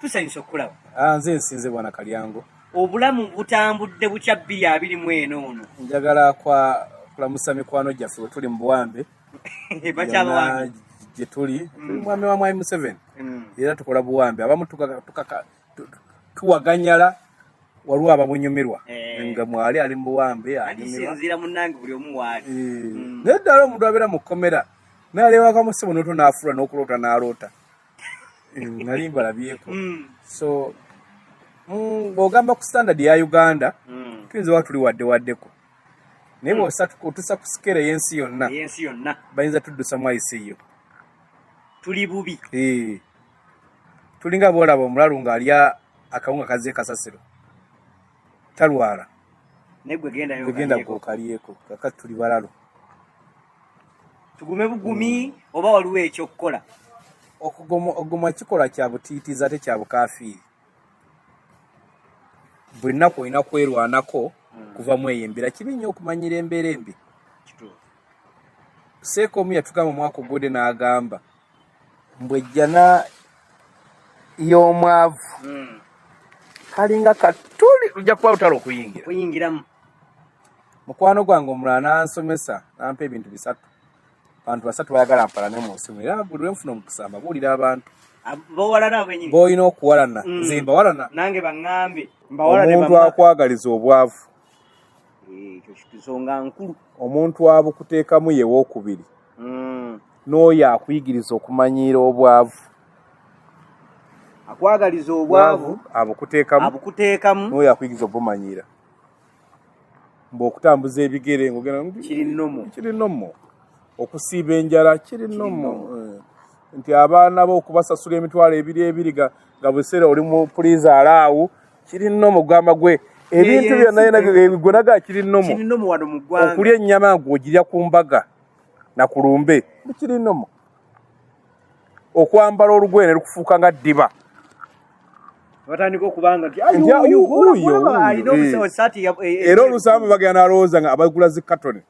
Tusanyusa okukulaba. Ah, nze nsinze bwana Kalyango. Obulamu butambudde butya 2024 ono? Njagala kwa kulamusa mikwano gyaffe bwe tuli mu buwambe. Bakyabawange. Gye tuli. Tuli mwami wa Mwami Museveni. Era tukola buwambe. Abamu tuwaganyala, waliwo ababunyumirwa. Nga mwali ali mu buwambe anyumirwa. Sinziira munnange buli omu waali. Naye ddala omuntu abeera mu kkomera n'alewaka mu ssebo n'oto n'afula n'okuloota n'aloota. Nali mbalabyeko. So bw'ogamba ku standard ya Uganda, tuyinza oba tuli wadde waddeko. Naye bw'otusa ku scale ey'ensi yonna, ey'ensi yonna, bayinza tuddusa mu ICU. Tuli bubi. Tulinga bw'olaba omulalu ng'alya akawunga kazze kasasiro. Talwala. Naye gwe gendayo Gwe genda okalyeko. Gwokalyeko. Kakati tuli balalu. Tugume bugumi oba waliwo ekyokukola? Okugoma kikolwa kya butiitiizi ate kya bukaafiiri. Buli nnaku olina kwerwanako kuva mu eyo embeera. Kibi nnyo okumanyira embeera embi. Seeka omu yatugamba omwaka ogwedde n'agamba mbu ejjana y'omwavu kalinga katuli lujja kuba lutalo okuyingira. Kuyingiramu. Mukwano gwange omulala n'ansomesa n'ampa ebintu bisatu. Abantu basatu bayagala mpalane mu nsi muno. Era buli lwe nfuna omukisa mbabuulira abantu. B'owalana bennyini. B'olina okuwalana. Nze mbawalana. Nange baŋŋambe. Mbawalane Omuntu bamma. akwagaliza obwavu. Ekyo nsonga nkulu. Omuntu abukuteekamu ye wookubiri. N'oyo akuyigiriza okumanyiira obwavu. Akwagaliza obwavu, abukuteekamu. Abukuteekamu. N'oyo akuyigiriza obumanyiira. Mbu okutambuza ebigere ng'ogenda Kiri nnomo. Kiri nnomo. Okusiiba enjala kiri nnomo. Nti abaana bo okubasasula emitwalo ebiri ebiri nga buseera oli mu puliza alaawo kiri nnomo. Gamba gwe ebintu byonna yena gwe naga kiri nnomo. Kiri nnomo wano mu ggwanga. Okulya ennyama ng'ogirya ku mbaga na ku lumbe kiri nnomo. Okwambala olugoye ne lukufuuka nga ddiba. Batandika okubanga nti, Nti, Ayu, ayu, oyo, oyo, olaba, oyo, alina omusawo essaati ya, Era olusambu bagenda n'alowooza nga abagula zi katoni.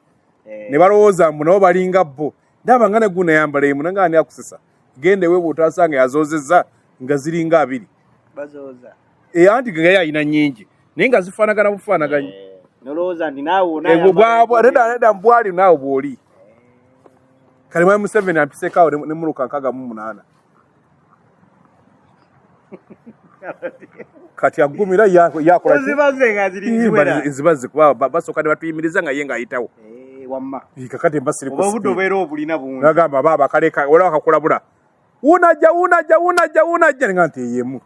Ne balowooza mbu nabo balinga bo. Ndaba nga ne guno ayambala emu, nange ani akusesa. Genda ewe bw'otasanga yazoozezza nga ziringa abiri. Bazooza. Anti nga ye alina nnyingi. Naye nga zifaanagana bufaanaganyi. Nolowooza nti naawe onaayambala Nedda, nedda, mbwali naawe bw'oli. Kale Mwami Museveni ampiseeko awo ne muluka 68. Kati agumira yakola ki? Zibaze nga ziri Ii, ziwera. Zibaze kuba basooka ne batuyimiriza nga ye ng'ayitawo. Wamma. Ii, kakati mba siri ku Oba obudde speed. obeera obulina bungi. Nagamba baaba kaleka, olaba kakulabula. Wunajja, wunajja, wunajja, wunajja. Nga nti eyemu.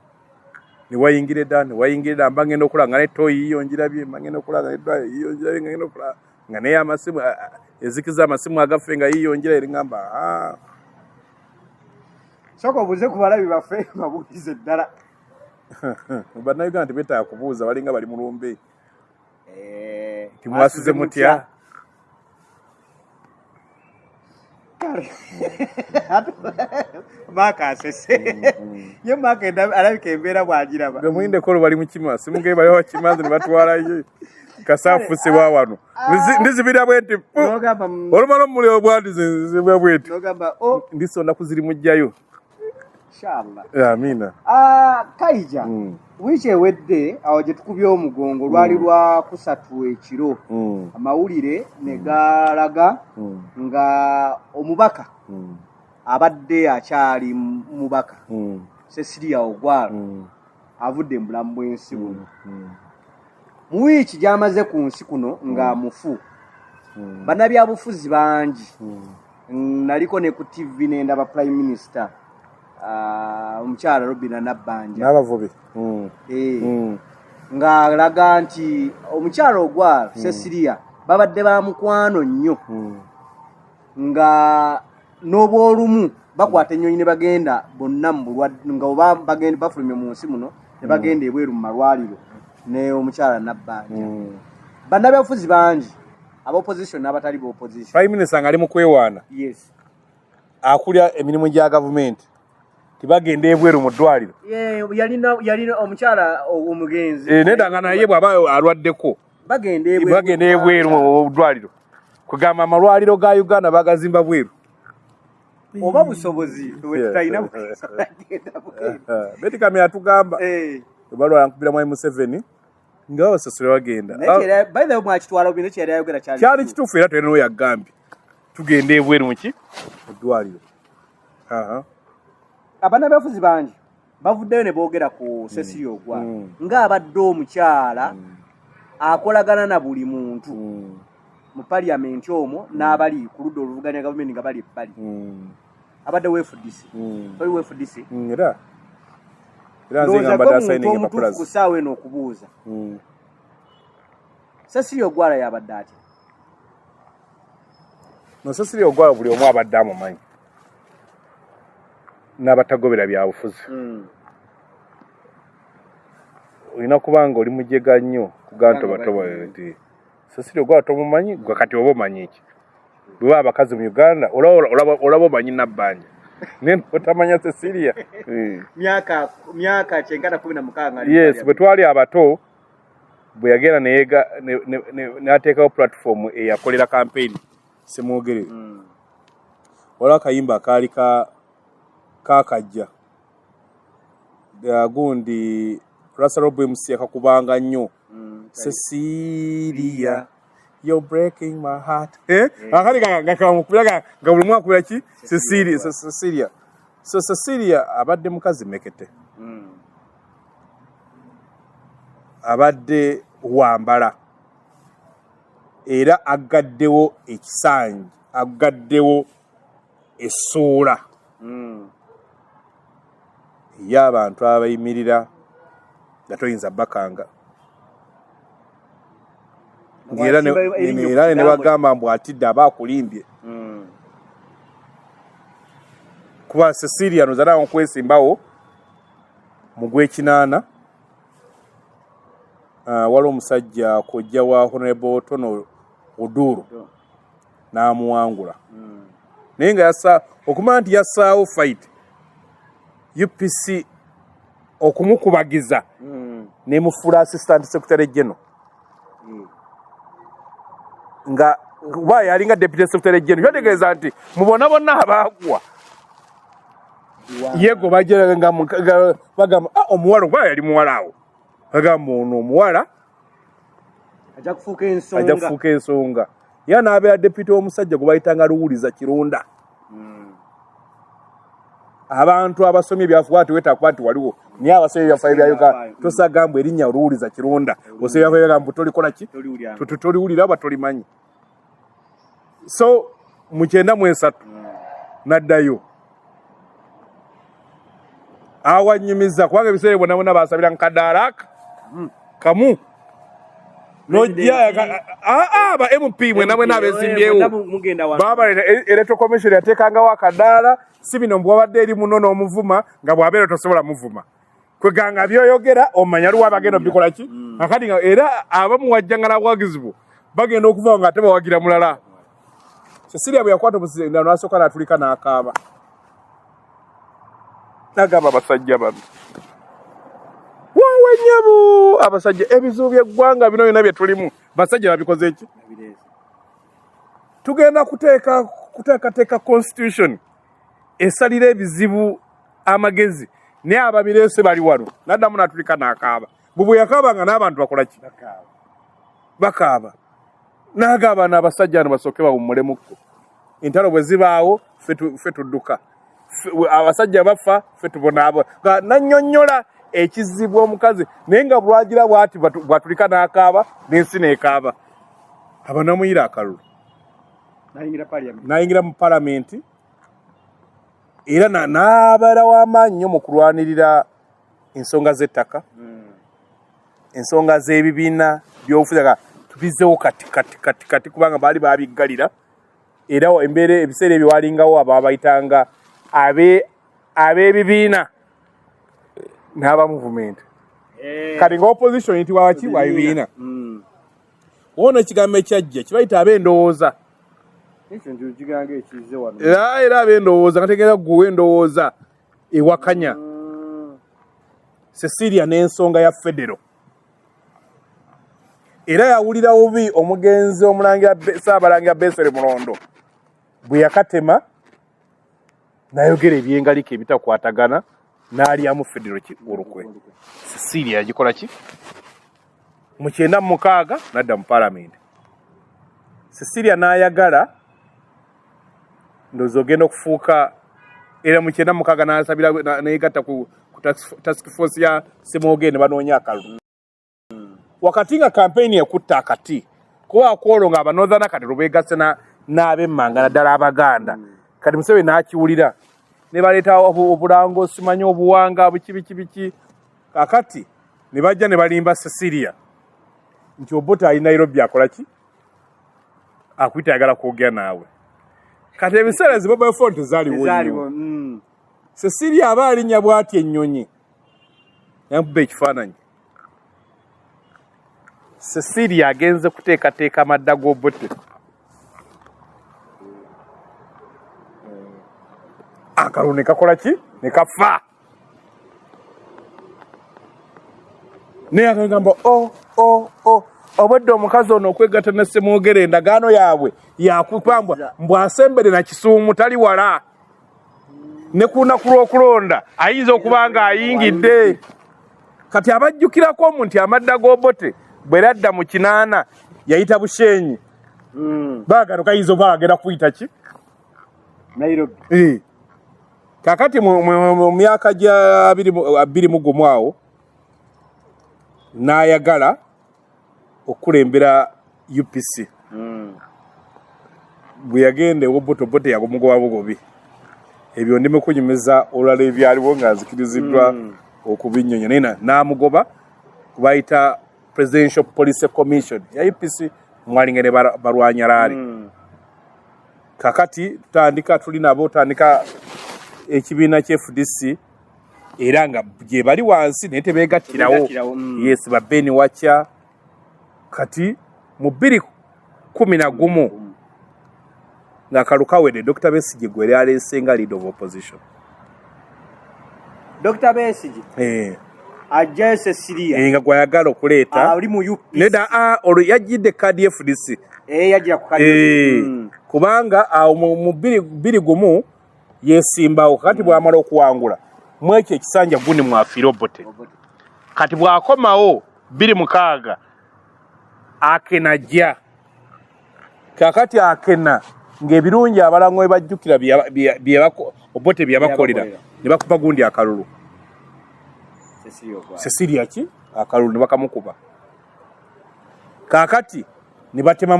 Ne wayingira edda, ne wayingira edda, mba ngenda okulaba nga ne toyi yiyo ngirabye, mba ngenda okulaba nga ne toyi yiyo ngirabye, nga ngenda okulaba nga naye amasimu, ezikiza amasimu agaffe nga yiyo ngira eri ngamba, ah. Sooka obuuze ku balabi baffe, babuulize ddala. Bannayuganda tebeetaaga kubuuza, balinga bali mu lumbe. Timwasuze mutya? Kale. Maaka asese. Ye Maaka alabika embeera bw'agiraba. Gwe mulindeko olwo bali mu kima, simuge bali bakima nze ne batwalayo. Kasaafuse wa wano. Ndizibira bwe nti, pu! N'ogamba Olumala omuliro bw'ati, nzibwa bwe nti. N'ogamba, oh. Ndisonda ku ziri mujjayo. Inshallah. Amina. Kaija, wiiki ewedde awo gye tukubye omugongo lwali lwa kusatu ekiro. Amawulire ne galaga nga omubaka abadde akyali mubaka Cecilia Ogwal avudde mu bulamu bw'ensi buno. Mu wiiki gy'amaze ku nsi kuno nga mufu, bannabyabufuzi bangi. Naliko ne ku TV ne ndaba Prime Minister, omukyala Robinah Nabbanja. N'abavubi. Ng'alaga nti omukyala Ogwal, Cecilia babadde ba mukwano nnyo. Nga n'obwolumu bakwata ennyonyi ne bagenda bonna mu bulwadde, nga oba bagenda bafulumye mu nsi muno ne bagenda ebweru mu malwaliro ne omukyala Nabbanja. Bannabyabufuzi bangi aba opposition n'abatali ba opposition. Prime Minister ng'ali mu kwewaana. Yes. Akulya emirimu gya gavumenti. Tibagenda ebweru mu ddwaliro. Ye, yalina omukyala omugenzi. Nedda nga naye bw'aba alwaddeko. Bagenda ebweru. Bagenda ebweru mu ddwaliro. Kugamba amalwaliro ga Uganda bagazimba bweru. Oba busobozi wetutalina. Beti Kamya atugamba balwala nkubira mwai Museveni nga babasasula bagenda. By the way, mwakitwala bino kyeyali ayogera. Kyali kituufu, era tulina oyo agambye tugenda ebweru muki mu ddwaliro. Abannabyabufuzi bangi bavuddeyo ne boogera ku Cecilia Ogwal ng'abadde omukyala akolagana na buli muntu mu parliament omwo n'abali ku ludda oluvuganya gavumenti nga bali ebbali. Abadde wa FDC. Oli wa FDC? Era era nze Ndowooza nga gwe mbadde muntu asayininga omutuufu empapula ku ze. ssaawa eno okubuuza, Cecilia Ogwal yabadde atya? No, Cecilia Ogwal buli omu abadde amumanyi n'abatagobera byabufuzi. Olina kuba nga oli mujega nnyo kugaa nti nti Cecilia Ogwal tomumanyi. Gwe kati oba omanyi ki? Bwe abakazi mu Uganda olaba omanyi Nabbanja naye otamanya Cecilia. Myaka kyenkana 16. Yes, bwe twali abato bwe yagenda neyega n'ateekawo platform eyakolera campaign Semwogerere. Waliwo akayimba akaali ka kakajja gundi Russell MC yakakubanga nnyo, "Cecilia, you're breaking my heart," eh? Akali nga kamukubira nga buli omu akubira ki Cecilia, Cecilia. So Cecilia abadde mukazi mekete, abadde wambala era aggaddewo ekisanja, aggaddewo essuula ey'abantu abayimirira nga toyinza bakanga. Ng'era era ne bagamba mbu atidde aba akulimbye, kuba Cecilia nozanawo nkwesimbawo mu gwekinaana. Waliwo omusajja kojja wa Honorable Tono Oduro n'amuwangula, naye nga yasa okumanya nti yassaawo fight UPC okumukubagiza nemufuula assistant secretary general, nga kuba yalinga deputy secretary general. Kyotegeeza nti mubona bonna abaagwa yego bajja nga bagamba, "Ah, omuwala," oba yali muwala awo, bagamba ono omuwala ajja kufuuka ensonga. Ajja kufuuka ensonga. Ye n'abeera deputy w'omusajja gwe bayitanga Luwuliza Kirunda. Abantu abasomye ebyafuba tiwetaaga kuba nti waliwo, naye abasomye ebyafayo bya Uganda tosagamba erinnya Luwuliza Kirunda, osomye ebyafayo byagamba tolikola ki, toliwulira oba tolimanyi. So mu 93 n'addayo awanyumiza, kubanga ebiseera bonna bonna basabira nkadaala kamu nojja aba MP mwena mwena abesimbyewo babaleta electoral commission yateekangawo akadaala. Si bino mbwabadde eri muno n'omuvuma nga bw'abeera tosobola muvuma, kweganga byoyogera omanya luwa bagenda obikola ki. Akati nga era abamu wajjanga nabuwagizi bwo bagenda okuvawo nga ate bawagira mulala. Cecilia bwe yakwata obusindano nasooka n'atulika n'akaaba n'agamba, "Abasajja bano woowe nyabu, abasajja ebizibu by'eggwanga bino byonna bye tulimu basajja babikoze ki? Tugenda kuteeka kuteekateeka constitution esalira ebizibu amagezi, naye ababireese bali wano." Naddamu n'atulika n'akaaba. Bwe bwe yakaaba nga n'abantu bakola ki? Bakaaba. N'agamba, "N'abasajja bano basooke bawummulemukko. Entalo bwe zibaawo ffe tudduka, abasajja bafa, ffe tubonaabo." Nannyonnyola ekizibu omukazi, naye nga bwagira bwati bwatulika n'akaaba n'ensi n'ekaaba. Aba namuyira akalulu n'ayingira mu palamenti, era n'abeera w'amaanyi nnyo mu kulwanirira ensonga z'ettaka, ensonga z'ebibiina by'obufuzi tubizeewo kati kati kati kati, kubanga baali babiggalira. Era embeera ebiseera ebyo walingawo ababayitanga ab'ebibiina n'aba movement. Kati nga opposition yitibwa waki? Wa bibiina. Wono ekigambo ekyajja kibayita ab'endowooza. Era ab'endowooza nga tegeeza gwe endowooza ewakanya. Cecilia n'ensonga ya federo, era yawulira bubi omugenzi omulangira Ssaabalangira Beseri Mulondo bwe yakatema. Nayogera ebyengalika ebitakwatagana n'alyamu federo ki olukwe. Cecilia yagikola ki mu 96 n'adda mu palamenti. Cecilia n'ayagala ndowooza ogenda okufuuka era mu 96 n'asabira neyegatta ku task force ya Ssemwogerere ne banoonya akalulu. Wakati nga kampeyini ekutta akati kuba kwolwo nga abanothana kati lwebegasse n'abemmanga naddala Abaganda. Kati Museveni n'akiwulira ne baleeta obulango simanyi obuwanga biki biki biki. Kakati ne bajja ne balimba Cecilia nti Obote ali Nairobi akola ki, akuyita ayagala kwogera naawe. Kati ebiseera zi mobile phone tezaaliwo nnyo. Cecilia aba alinnya bw'ati ennyonyi yankuba ekifaananyi. Cecilia agenze kuteekateeka amadda g'Obote. Akalulu ne kakola ki? Ne kafa. Naye akagamba o o o obwedda omukazi ono okwegatta ne Ssemwogerere endagaano yaabwe yakupambwa mbw asembere na Kisuumu tali wala. Ne ku lunaku lw'okulonda ayinza okuba nga ayingidde. Kati abajjukirako omu nti amadda g'Obote bwe radda mu 80 yayita Bushenyi. Baagano kayinza oba agenda kuyita ki? Nairobi. Kakati mu myaka gya 2021 awo n'ayagala okukulembera UPC. Bwe yagenda ewa Obote, Obote yamugoba bugobi. Ebyo ndi mukunyumiza olulala ebyaliwo nga nzikiriziddwa okubinnyonnyola. Naye n'amugoba kubayita Presidential Policy Commission ya UPC mwalinga ne balwanyalaali. Kakati tutandika tuli nabo tutandika ekibiina kya FDC era nga gye bali wansi naye tebeegattirawo. Yes, ba Ben Wacha. Kati mu 2011 ng'akalulu kawedde, Dr. Besigye gwe yali aleese nga leader of opposition. Dr. Besigye ajjayo Cecilia nga gwayagala okuleeta ali mu UPC. Nedda, olwo yajjidde kaadi FDC. Yajjira ku kaadi. Kubanga awo mu 2001 yesimbawo. Kati bw'amala okuwangula mu ekyo ekisanja gundi mwafiire Obote. Kati bw'akomawo 2006 Akena ajja. Kakati Akena ng'ebirungi abalango bwe bajjukira Obote bye yabakolera ne bakuba gundi akalulu. Cecilia ki akalulu ne bakamukuba. Kakati ne batema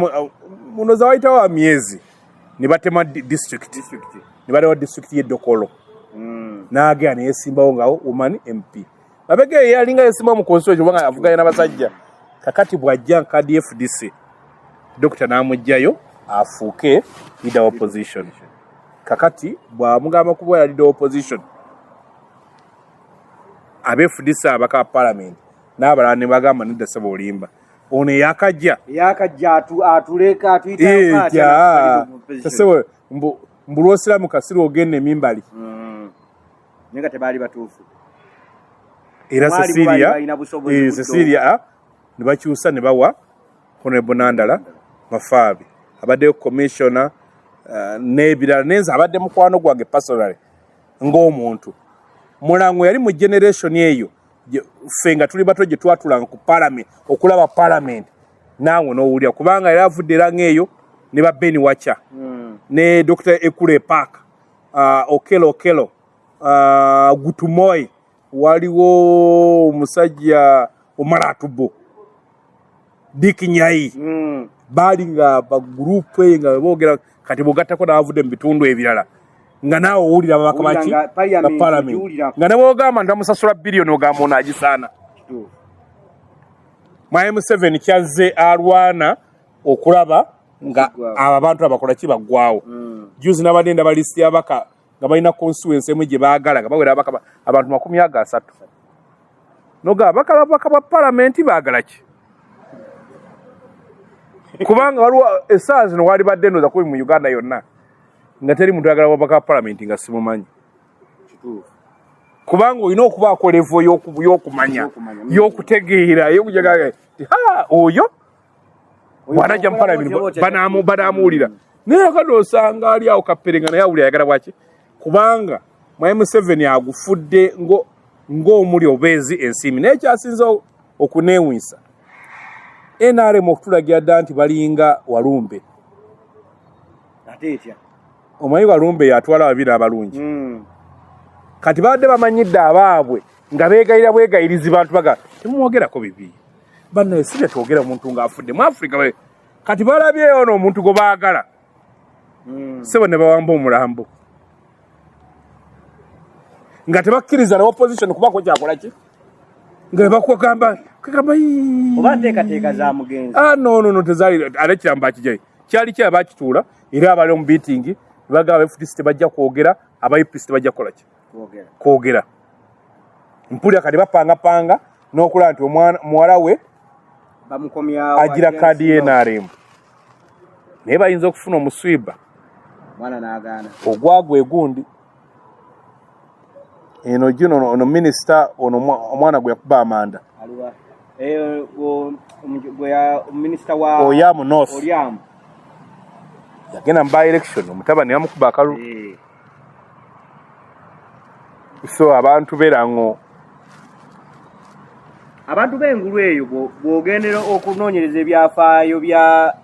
muno wayitawo myezi ne batema district ne balewa district y'e Dokolo. N'agenda ne yesimbawo nga woman MP. Mabega ye yalinga yesimbawo mu constituency kubanga avuganya n'abasajja. Kakati bw'ajja nkadi FDC, Dokita n'amugjayo afuuke leader of opposition. Kakati bw'amugamba kuba leader of opposition, abe FDC abaka parliament n'abalala ne bagamba nedda ssebo olimba. Ono eyakajja. Eyakajja atuleka atuyita ssebo mbu lw'osiramu kasiru ogenda emimbali. Naye nga tebaali batuufu. Era Cecilia ne bakyusa ne bawa Honorable Nandala Mafaabi abaddeyo commissioner n'ebirala. Nenze abadde mukwano gwange personally ng'omuntu. Mulango yali mu generation eyo ffe nga tuli bato gye twatulanga ku parliament okulaba parliament naawe n'owulira kubanga yali avudde era ng'eyo ne ba Ben Wacha ne Dr. Ekure Park, Okello Okello, Gutumoy, waliwo omusajja Omara Atubo, Dick Nyai. Baali nga ba group eyo nga boogera. Kati bw'ogattako n'abavudde mu bitundu ebirala nga naawe owulira ababaka baki ba parliament nga ne bw'ogamba nti bamusasula biliyoni ogamba ono agisaana. Mwami Museveni kyazze alwana okulaba nga abo abantu abakola ki baggwawo. Juzi nabadde ndaba lisiti y'ababaka nga balina constituency emu gye baagala nga bawera ababaka abantu 30. Noga ababaka ba palamenti baagala ki? Kubanga waliwo essaawa zino wali badde ndowooza kubi mu Uganda yonna nga teri muntu ayagala bubaka ba palamenti nga simumanyi. Kubanga olina okubaako level y'okumanya, y'okutegeera, y'okujaga ha oyo bw'anajja mu palamenti banaamuwulira. Naye akadde osanga ali awo kapere nga naye awulira ayagala bwaki. Kubanga Mwami Museveni agufudde ng'omuli obeezi ensiimi. Naye kyasinze okuneewunyisa, NRM okutulagira ddala nti balinga Walumbe. Ate etya? Omanyi Walumbe yatwala babiri abalungi. Kati babadde bamanyidde abaabwe nga beegayira bwegayirizi bantu baga temumwogerako bibi. Bannaye si bye twogera omuntu ng'afudde mu Afrika. Kati balabyeyo ono omuntu gwe baagala. Ssebo ne bawamba omulambo. Nga tebakkiriza na opposition kubako kyakola ki? Nga bakugamba kagamba oba nteekateeka za mugenzi. No no no, tezaali ate kiramba akijjayo. Kyali kya bakituula era abali mu meeting bagamba FDC tebajja kwogera, aba UPC tebajja kukola ki? Kwogera. Mpulira kati bapangapanga n'okulaba nti omwana muwala we bamukomyawo agira kaadi ye NRM. Naye bayinza okufuna omuswiba mwana n'agaana ogwagwa egundi eno gino ono minisita ono omwana gwe yakuba amanda aliwa minisita wa Oyamu North Oyamu yagenda mu by election omutabani yamukuba akalulu. So abantu berango abantu b'engulu eyo bw'ogendera okunoonyereza ebyafaayo bya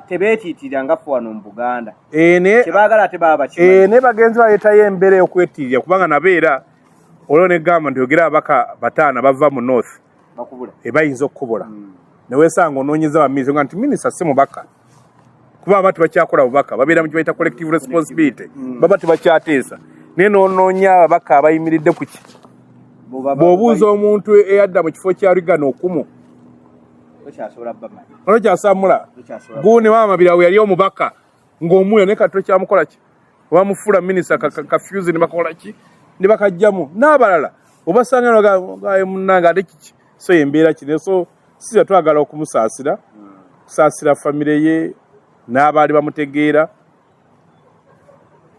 tebeetiitirira nga ffe wano mu Buganda. Kyebaagala ate baba bakimanyi. Ne bagenzi baleetayo embeera ey'okwetiirira kubanga nabo era olwo ne gamba nti ogera ababaka 5 bava mu North bakubula. Bayinza okukubula. Ne weesanga onoonyeza ba minisita nga nti minisita si mubaka. Kuba aba tebakyakola bubaka, babeera mu kye bayita collective responsibility. Baba tebakyateesa. Naye n'onoonya ababaka abayimiridde ku ki? Bw'obuuza omuntu eyadda mu kifo kya Rigano okumu. Tokyasobola. Guuni maama Birawo yali omubaka ng'omuyo naye kati tokyamukola ki? Bamufuula minisita ka fuse ne bakola ki? Ne bakajjamu n'abalala. Obasanga nga munnange ate kiki? So embeera kino so si twagala okumusaasira, kusaasira famire ye n'abaali bamutegeera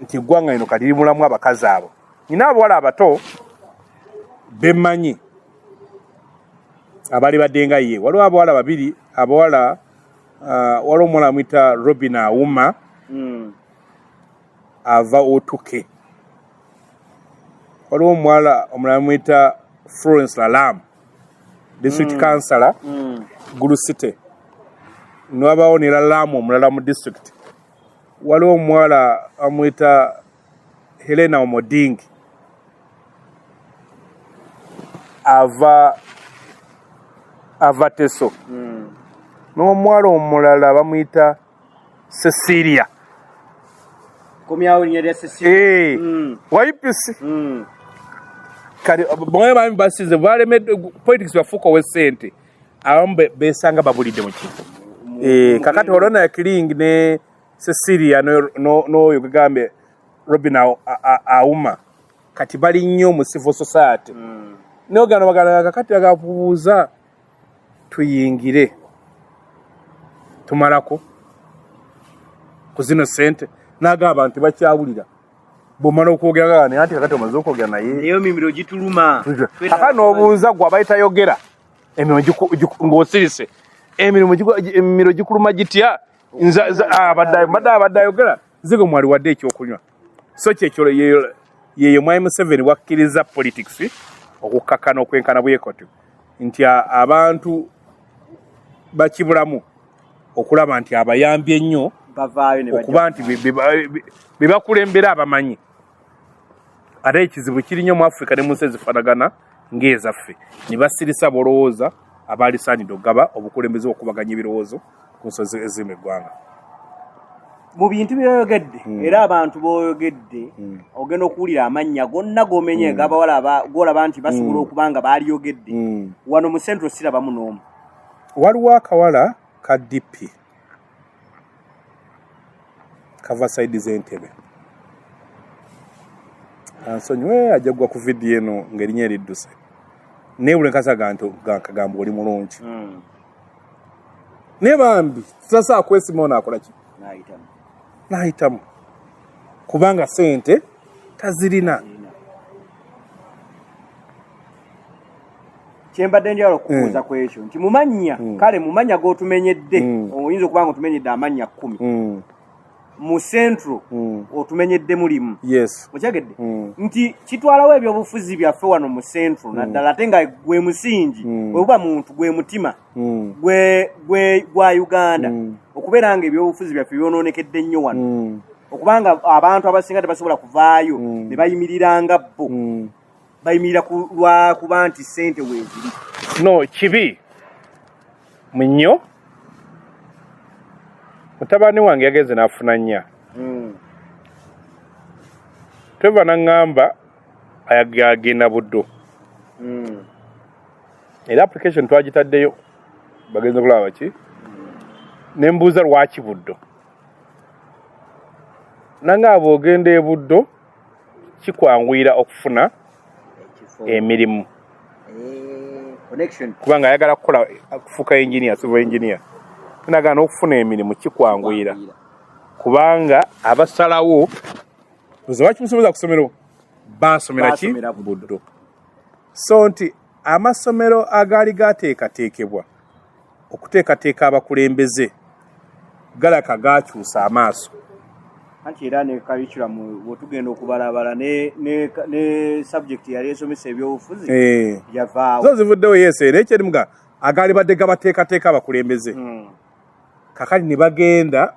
nti eggwanga lino kati limulamu abakazi abo. Nina abawala abato bemmanyi abaali badde nga ye. Waliwo abawala babiri, abawala waliwo omuwala amuyita Robin Auma ava Otuke. Waliwo omuwala omulala amuyita Florence Lalam, district councillor Gulu City. Nwabawo ne Lalam omulala mu district. Waliwo omuwala amuyita Helena Omoding ava Teso. N'omuwala omulala bamuyita Cecilia. Komyawo linnya lya Cecilia. Wa UPC. Kati bwe bami basize balemedde politics bafuuka ow'essente. Abamu beesanga babulidde mu kifo. Kakati olwo Kiling ne Cecilia n'oyo gwe Robin Auma kati bali nnyo mu civil society. Naye ogenda bagala kakati agakubuuza tuyingire tumalako ku zino ssente n'agamba nti bakyawulira bw'omala okwogera nga naye anti kakati omaze okwogera naye eyo mimiro gituluma. Kaka n'obuuza gwe abayitayogera emirimu ng'osirise emirimu gikuluma gitya? Abadde ayogera nze gwe mwali wadde ekyokunywa. So kyekyo yeyo Mwami Museveni wakkiriza politics okukkakana okwenkana bwekotyo nti abantu bakibulamu okulaba nti abayambye ennyo okuba nti be bakulembera abamanyi. Ate ekizibu kiri nnyo mu Afrika ne mu nsi ezifaanagana ng'ezaffe ne basirisa bolowooza abaalisaanidde okugaba obukulembeze okubaganya ebirowoozo ku nsozi eziri mu eggwanga. Mu bintu by'oyogedde era abantu b'oyogedde ogenda okuwulira amannya gonna g'omenye g'abawala g'olaba nti basobola okuba nga baaliyogedde. Wano mu Central sirabamu n'omu. Waliwo akawala ka DP kava side z'Entebbe. Ansonyiwe ajja kugwa ku vidiyo eno ng'erinnya eridduse. Naye buli nkasa nkagamba oli mulungi. Naye bambi tasobola kwesima ono akola ki? N'ayitamu. Kubanga ssente tazirina. Kyembadde njagala okubuuza ku ekyo nti mu mannya, kale mu mannya g'otumenyedde, oyinza okuba nga otumenyedde amannya 10. Mu Central otumenyedde mulimu. Yes. Okyagedde nti kitwalawo ebyobufuzi byaffe wano mu Central, naddala ate nga gwe musingi, bwe buba muntu gwe mutima gwe gwa Uganda, okubeera nga ebyobufuzi byaffe byononekedde nnyo wano, okubanga abantu abasinga tebasobola kuvaayo ne bayimiriranga bo bayimirira lwakuba nti ssente weeziri. No, kibi nnyo. Mutabani wange yagenze n'afuna nnya. Tweva naŋŋamba agenda Buddo, era application twagitaddeyo, bagenze kulaba ki. Ne mbuuza lwaki Buddo, nangamba ogenda e Buddo kikwanguyira okufuna ekifo emirimu, connection. Kubanga ayagala kukola kufuuka engineer, civil engineer. Nagana okufuna emirimu kikwanguyira kubanga abasalawo nze bakimusomeza ku ssomero basomera ki? Basomera Buddo. Buddo. So nti amasomero agaali gateekateekebwa okuteekateeka abakulembeze galaka gakyusa amaaso. Anti era ne curriculum bwetugenda okubalabala ne subject yali esomesa ebyobufuzi yavaawo. Zo zivuddewo, yes. Era ekyerimuga agaali badde gabateekateeka abakulembeze, kakati ne bagenda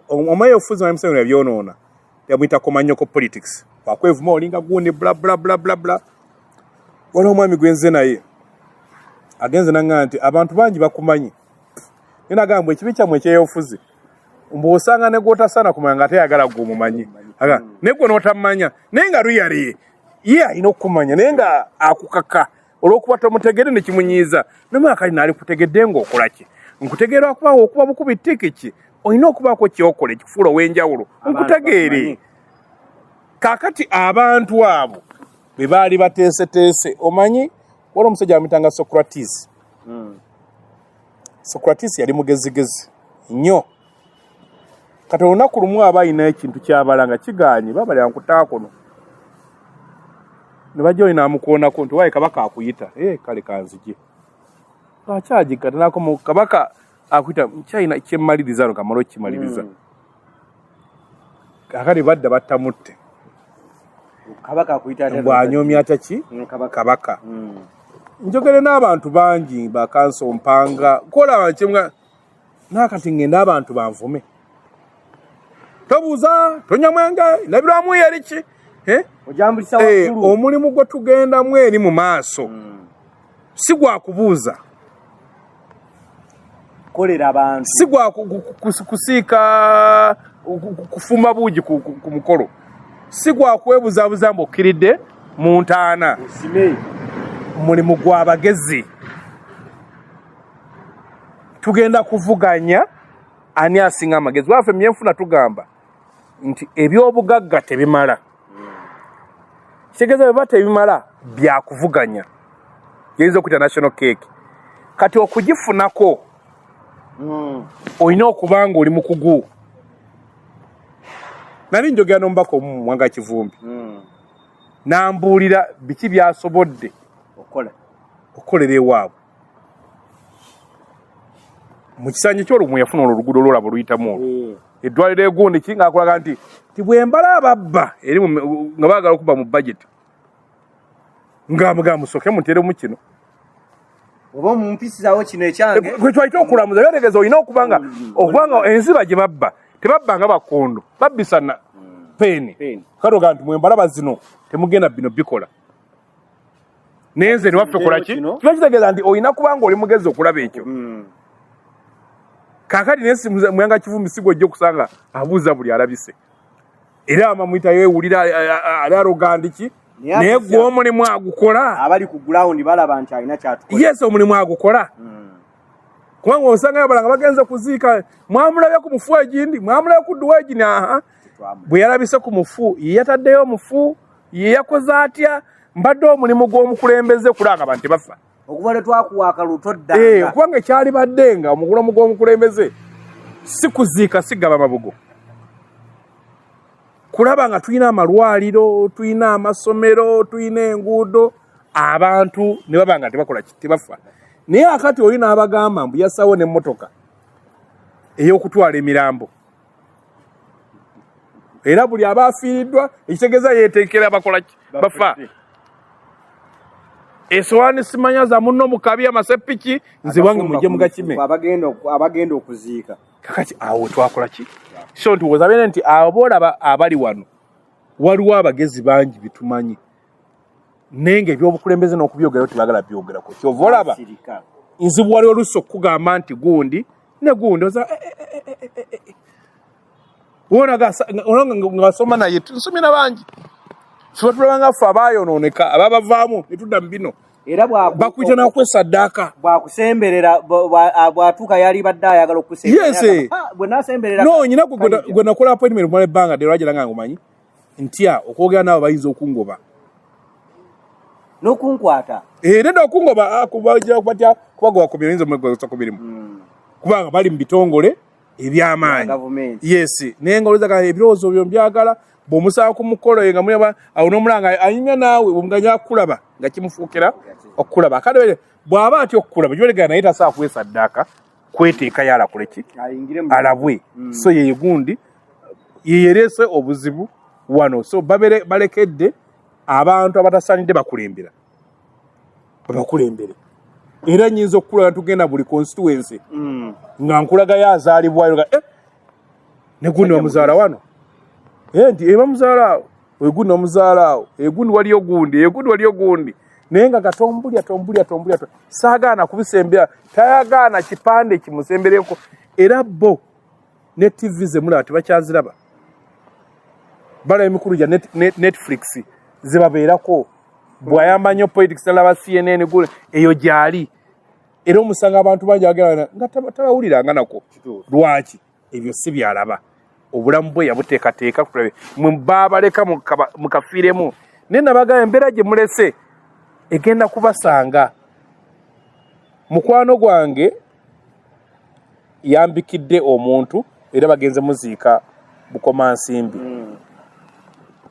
omanyi obufuzi wa Museveni yabyonoona, yamuyita komanyoko politics, wakwevuma olinga gundi, bla bla bla bla bla. Waliwo omwami gwenze naye agenze naŋŋamba nti abantu bangi bakumanyi, naye nagamba ekibi kyammwe ekyeyobufuzi mbw'osanga ne gwotasaana kumanya nga teyagala gwe omumanyi. Aga, naye gwe n'otamumanya, naye nga luyali ye alina okukumanya, naye nga akukaka olw'okuba tomutegedde ne kimunyiiza. Nomala kali naali kutegedde ng'okola ki? Nkutegeera okuba okuba bukubi tikiki, olina okubaako kyokola ekikufuula ow'enjawulo. Abantu nkutegeere. bakumanyi. Kaakati abantu abo be baali bateeseteese, omanyi waliwo omusajja bamuyitanga Socrates. Socrates yali mugezigezi nnyo. Kati olunaku lumu aba alina ekintu kyabala nga kiganye, babalira nkutaakono ne bajja oli n'amukoonako nti waaye kabaka akuyita. Eh, kale kanzije akyagikata nakomo, kabaka akuyita, nkyalina kyemmaliriza no kamala okukimaliriza. Kakati badda battamutte. Kabaka akuyita atya? Bw'anyoomya atya ki? Kabaka. Kabaka. Njogere n'abantu bangi bakanso mpanga kolaba nkimwa nakati ngenda abantu banvume, tobuuza, tonywa mwenge, ndabirwamu yeri ki? Eh? Ojambulisa Eh, waggulu. Omulimu gwe tugendamu eri mu maaso si gwa kubuuza, Kolera abantu. Si gwa kusiika kufumba buugi ku mukolo, si gwa kwebuzaabuza mbu okkiridde mu ntaana. Osime. Mulimu gw'abagezi. Tugenda kuvuganya ani asinga amagezi. Waffe emyenfuna tugamba nti ebyobugagga tebimala, kitegeeza bweba tebimala byakuvuganya, yayinza okuyita national cake. Kati okugifunako olina okuba nga oli mukugu. Nali njogera n'omubaka omu Muwanga Kivumbi, nambuulira biki byasobodde okola okukolera ewaabwe mu kisanja kyolumu. Yafuna olwo oluguudo olwolaba oluyitamu olwo, eddwaliro egundi ki, ngaakulaga nti ti bwembala ababba eri nga baagala okuba mu budget, nga musoke muteremu kino. Oba omumpisizawo kino ekyange. Gwe twalina okulamuza byategeeza olina okubanga okubanga enziba gye babba tebabba nga bakondo, babbisa na peeni. Peeni. Kati ogaa nti mwembalaba zino temugenda bino bikola naye nze niwaffe kola ki? Kino. Kiba kitegeeza nti olina kubanga oli mugezi okulaba ekyo. Kaakati naye si Muyanga Kivumbi si gwojja okusanga abuuza buli alabise, era amamuyita yeewulira ali arrogant ki, Naye naye ate gwe omulimu agukola. Abali ku ground balaba nti alina kyatukola. Yes, omulimu agukola, kubanga osanga abala nga bagenze kuziika, mwamulabye ku mufu egindi, mwamulabye ku dduwa egini, aha. Bwe yalabise ku mufu ye yataddeyo omufu, ye yakoze atya? Mbadde omulimu gw'omukulembeze kulanga abantu tebafa. Okuva lwe twakuwa akalulu Eh, toddanga. Kubanga ekyali badde nga omulimu gw'omukulembeze si kuziika, si gaba mabugo, kulaba nga tulina amalwaliro, tulina amasomero, tulina enguudo, abantu ne baba nga tebakola ki? Tebafa. Naye akati oli n'abagamba mbu yassawo n'emmotoka ey'okutwala emirambo. Era buli aba afiiriddwa ekitegeeza yeeteekera bakola bafa. Esowaani simanya za munno mukabi amasepiki nze wange mujje mugakime. Abagenda okuziika. Kakati awo twakola ki? So nti wozabeera nti abo olaba abali wano waliwo abagezi bangi bitumanyi naye nga ebyobukulembeze n'okubyogerayo tebagala byogerako. Kyova olaba nzibu wali oluusi okukugamba nti gundi ne gundi oza nga naye tusomye na bangi ffe batulaba nga ffe abayonooneka ababavaamu ne tudda mu bino era bakuyita nakwesaddaaka bwakusemberera bwatuuka yali badde ayagala okusemberera bwe nasemberera no nyina gwe nakola appointment kumala ebbanga ddala lwagira nga ngumanyi ntya okwogera naawe bayinza okungoba n'okunkwata era nedda okungoba kubatya kubagoba ku mirimu oyinza ku mirimu kubanga bali mu bitongole ebyamaanyi yes naye nga olowooza ebirowoozo byo mbyagala bw'omusaba ku mukolo nga mulaba awo n'omulanga anyumya naawe bw'omuganya akulaba nga kimufuukira okukulaba kale bw'aba atya okukulaba gyolegana naye tasobola kwesaddaaka kweteekayo alakole ki alabwe so yeye gundi yeyereese obuzibu wano so balekedde abantu abatasaanidde bakulembera babakulembere era nyinza okukulaga tugenda buli constituency nga nkulagayo azaalibwayo nga ne gundi bamuzaala wano nti bamuzaala awo egundi bamuzaala awo egundi waliyo gundi egundi waliyo gundi naye nga gatombulya tombulya tombulya saagaana kubisembera tayagaana kipande kimusembereko era bo ne TV zemulaba tebakyaziraba balaba emikulu gya Netflix zebabeerako bw'ayamba nnyo politics talaba CNN gule eyo gyali era omusanga abantu bangi agenda nga tabawuliranga nako lwaki ebyo si byalaba obulamu bwe yabuteekateeka mwe baabaleka mukafiiremu naye nabagamba embeera gye mulese egenda kubasanga mukwano gwange yambikidde omuntu era bagenze muziika Bukomansimbi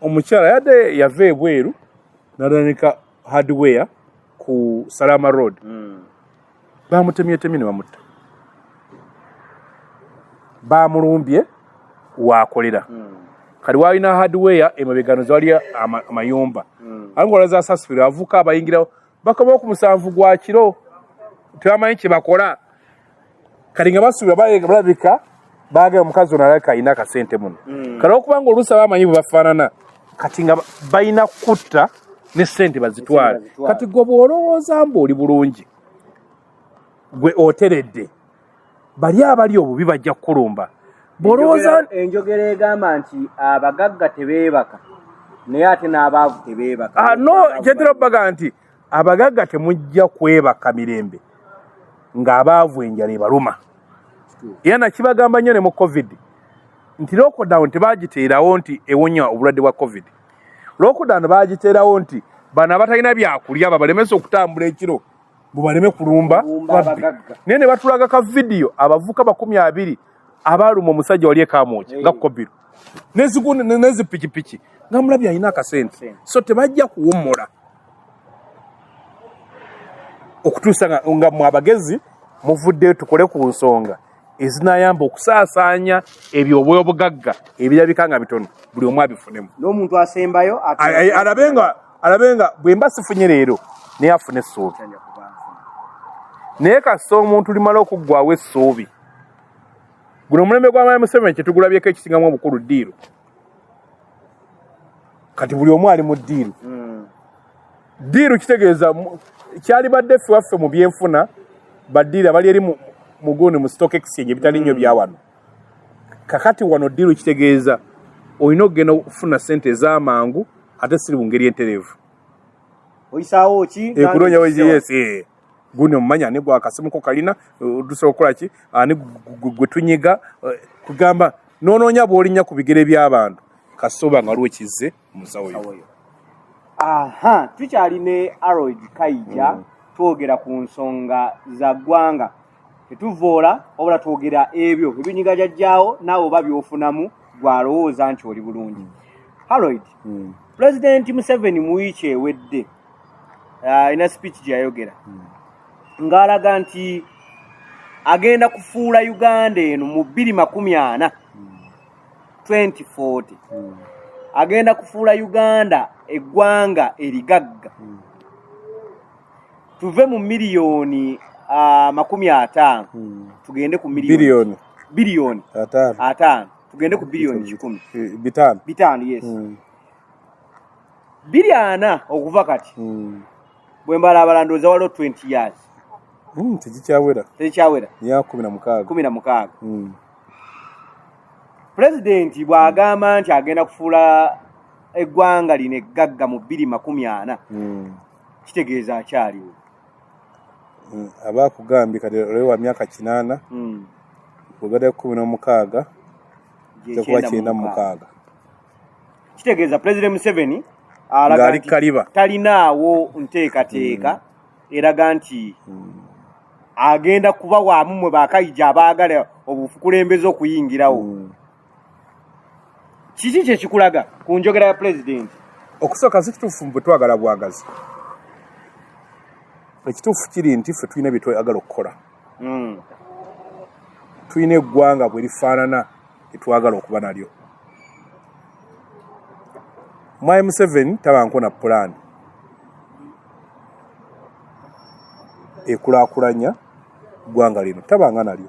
omukyala yadde yava ebweru natandika hardware ku Salama Road bamutemyetemye ne bamutta bamulumbye wakolera kati walina hardware emabegano zawali amayumba alinga za sasifiro avuka abayingirawo bakomawo ku 7 gwa kiro tebamanyi kye bakola kati nga basuubira balabika baagala omukazi ono alabika alina akasente muno kale okubanga oluusi abamanyi bwe bafaanana kati nga balina kutta ne ssente bazitwale kati gwe bw'olowooza mbu oli bulungi gwe oteredde bali abali obubi bajja kukulumba bw'olowooza enjogera egamba nti abagagga tebeebaka naye ate n'abaavu tebeebaka no kyetera okubaga nti abagagga temujja kwebaka mirembe ng'abaavu enjala ebaluma era nakibagamba nnyo ne mu COVID nti lockdown tebagiteerawo nti ewonya obulwadde bwa COVID lockdown bagiteerawo nti bano abatalina byakulya babalemesa okutambula ekiro bubaleme kulumba naye ne batulaga ka vidiyo abavuka 20 abaaluma omusajja wali ekamwoki nga kukobiro nezipikipiki nga mulabye alina akasente so tebajja kuwummula okutuusa nga mwe abagezi muvuddeyo tukole ku nsonga ezinayamba okusaasaanya ebyo obwobugagga ebirabika nga bitono buli omu abifunemu n'omuntu asembayo alabe nga bwe mba sifunye leero naye afune essuubi naye kasita omuntu limala okuggwawo essuubi guno omulembe gwa Mwami Museveni kyetugulabyeko ekisingamu obukulu ddiiru kati buli omu ali mu ddiiru ddiiru kitegeeza kyalibadde ffe waffe mu byenfuna baddiiru abali eri mugundi mu stock exchange ebitali nnyo bya wano kakati wano ddiiru kitegeeza olina okugenda okufuna ssente ez'amangu ate siri mu ngeri entereevu oyisaawo ki kunoonya yes gundi omumanya ani gwa akasimu ko kalina tusobola okukola ki ani gwe tunyiga kugamba n'onoonya bw'olinnya ku bigere by'abantu kasooba nga waliwo ekizze mu nsawo yo aha tukyali ne Aroid Kaija twogera ku nsonga za ggwanga tetuvoola wabula twogera ebyo ebinyiga jajjaawo naawe oba byofunamu gwalowooza nti oli bulungi Harold Pulezidenti Museveni mu wiiki ewedde alina speech gye yayogera ng'alaga nti agenda kufuula Uganda eno mu 2040 2040 agenda kufuula Uganda eggwanga erigagga, tuve mu miliyoni 50 tugende ku miliyoni biliyoni 5, tugende ku biliyoni 100. 5. 5, yes. 40 okuva kati. Bwe mbalabala ndowooza waliwo 20 years. Tekikyawera. Tekikyawera. Myaka 16. 16. Pulezidenti bw'agamba nti agenda kufuula eggwanga lino eggagga mu 2040, kitegeeza akyaliwo. Aba akugambye kati olwo wa myaka 8, bw'ogatta 16 kuba 96. Kitegeeza Pulezidenti Museveni alaga nti talinaawo nteekateeka eraga nti agenda kuba waamu mwe bakayija abaagala obukulembeze okuyingirawo. Kiki kye kikulaga ku njogera ya pulezidenti? Okusooka si kituufu bwe twagala bwagazi. Ekituufu kiri nti ffe tulina bye twagala okukola. Tulina eggwanga bwe lifaanana etwagala okuba nalyo. Mwami Museveni tabanko na pulaani ekulaakulanya ggwanga lino, tabanga nalyo.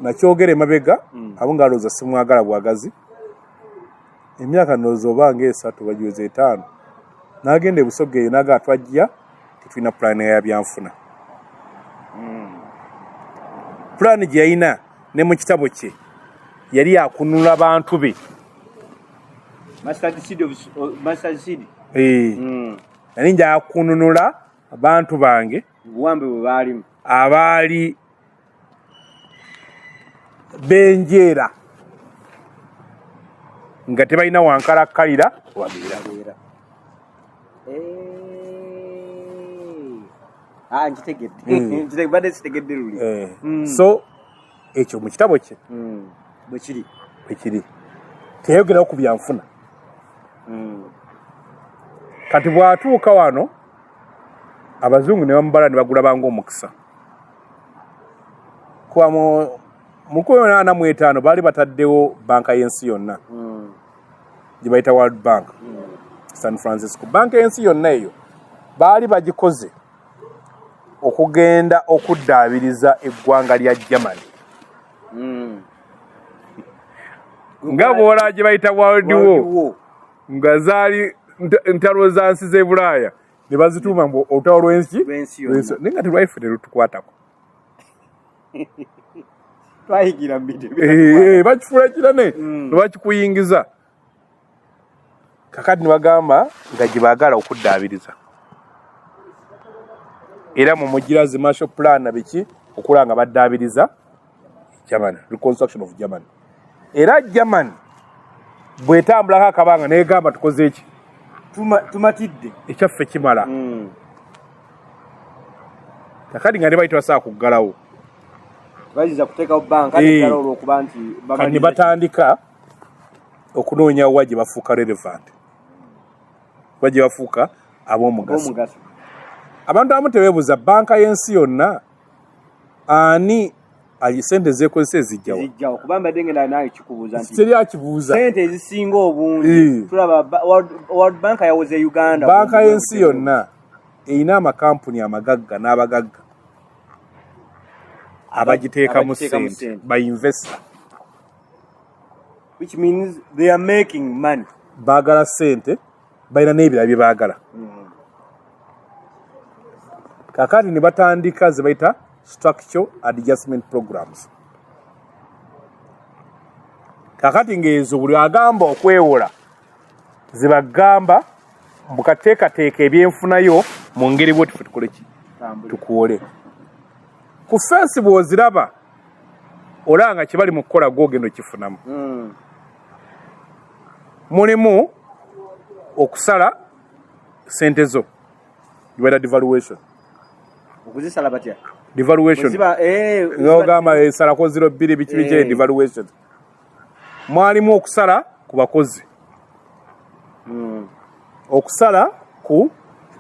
Nakyogera emabega, abo ng'alowooza simwagala bwagazi. Emyaka ndowooza oba ng'esatu bagiweza 5, n'agenda e Busoga eyo n'agamba twajja tetulina pulaani ya byanfuna. Pulaani gye yalina ne mu kitabo kye yali yakunula bantu be. Nali njakununula abantu bange buwambe bwe baalimu, abaali benjeera nga tebalina wankalakkalira wabeera. So ekyo mu kitabo kye bwekiri bwekiri, teyayogerawo ku byanfuna. Kati bw'atuuka wano abazungu ne bamubala ne bagulaba ng'omukisa. Kuba mu 1845 baali bataddewo banka y'ensi yonna gye bayita World Bank, San Francisco. Banka y'ensi yonna eyo baali bagikoze okugenda okuddaabiriza eggwanga lya Germany. Nga bw'olaba gye bayita World War, nga zaali ntalo za nsi z'e Bulaaya ne bazituuma mbu olutalo lw'ensi, naye nga telwali ffe terutukwatako. Twayigira mu bintu bakifuula kirane ne bakikuyingiza. Kakati ne bagamba nga gye baagala okuddaabiriza, era mu mugira zi Marshall Plan na biki okulaba nga baddaabiriza Germany, reconstruction of Germany. Era Germany bw'etambulako akabanga n'egamba tukoze eki, tumatidde, ekyaffe kimala. Kakati nga ne bayita basobola kuggalawo, bayinza kuteekawo banka neggalawo olw'okuba nti kati ne batandika okunoonya wa gye bafuuka relevant, wa gye bafuuka ab'omugaso. Abantu abamu tebeebuuza banka y'ensi yonna ani sente zeekozesa ezijjawa. Ezijjawa, kuba mbadde ngenda nawe kikubuuza nti teri akibuuza. Sente ezisinga obungi tulaba World Bank yawoze Uganda. Banka y'ensi yonna erina amakampuni amagagga n'abagagga abagiteekamu sente, ba investor, which means they are making money. Baagala sente, balina n'ebirala bye baagala. Kakati ne batandika ze bayita structural adjustment programs. Kakati ng'ezo buli agamba okwewola zibagamba mbukateekateeka ebyenfunayo mu ngeri bwoti ffe tukole ki, tukuwole. Ku feesi bw'oziraba olaba nga kye bali mu kukola gw'ogenda okifunamu. Mulimu okusala sente zo, gibaita devaluation. Okuzisala batya? Devaluation ng'ogamba esalako 0.2 biki biki, devaluation. Mwalimu okusala ku bakozi, okusala ku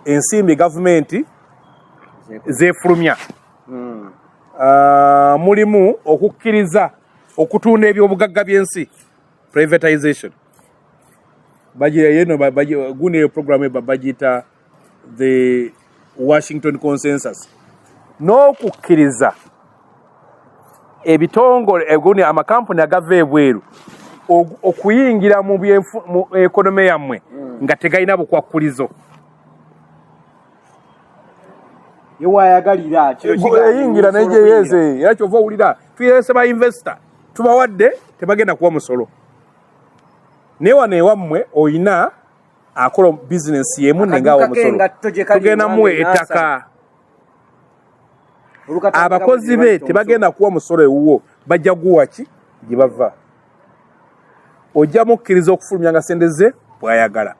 ensimbi gavumenti zeefulumya. Mulimu okukkiriza okutunda ebyobugagga by'ensi. Privatization bagira gundi eyo program bagiyita the Washington Consensus, n'okukkiriza ebitongole egundi amakampuni agava ebweru okuyingira mu economy yammwe nga tegalina bukwakkulizo. Yewayagalira eyingira negyeyeze, era kyova owulira tuyese ba investor tubawadde tebagenda kuwa musolo. Naye wano ewammwe oyina akola bizinesi yemu nengawa omusolo, tugenda muwe ettaka, abakozi be tebagenda kuwa musolo ewuwo, bajja guwa ki gye bava. Ojja mukkiriza okufulumya nga sente ze bw'ayagala.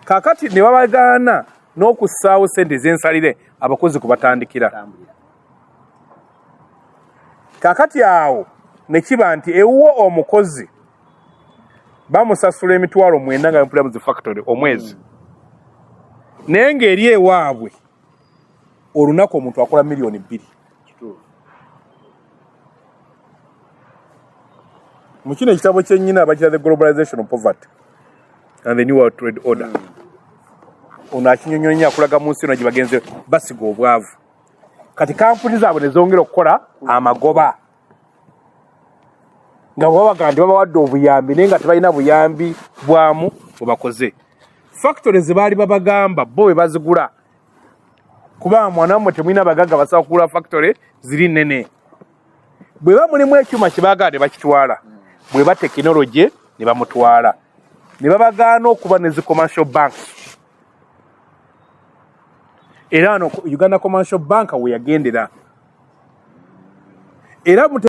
Kaakati ne babagaana n'okussaawo sente ez'ensalire abakozi kubatandikira. Kaakati awo ne kiba nti ewuwo omukozi bamusasula 90,000 nga mpulira mu zi factory omwezi, naye ng'eri ewaabwe olunaku omuntu akola 2 million. Mu kino ekitabo kyennyina bakira The Globalization of Poverty and the New World Trade Order, ono akinyonyonya akulaga mu nsi yonna gye bagenze basiga obwavu, kati kampuni zaabwe ne zongera okukola amagoba nga babaga nti babawadde obuyambi, naye nga tebalina buyambi bwamu bwe bakoze. Factory ze baali babagamba bo bwe bazigula, kuba mwana mmwe temulina bagagga basobola kugula factory ziri nnene. Bwe ba mulimu ekyuma kye baagala ne bakitwala, bwe ba tekinologye ne bamutwala, ne babagaana okuba ne zi commercial banks. Era ano Uganda Commercial Bank we yagendera era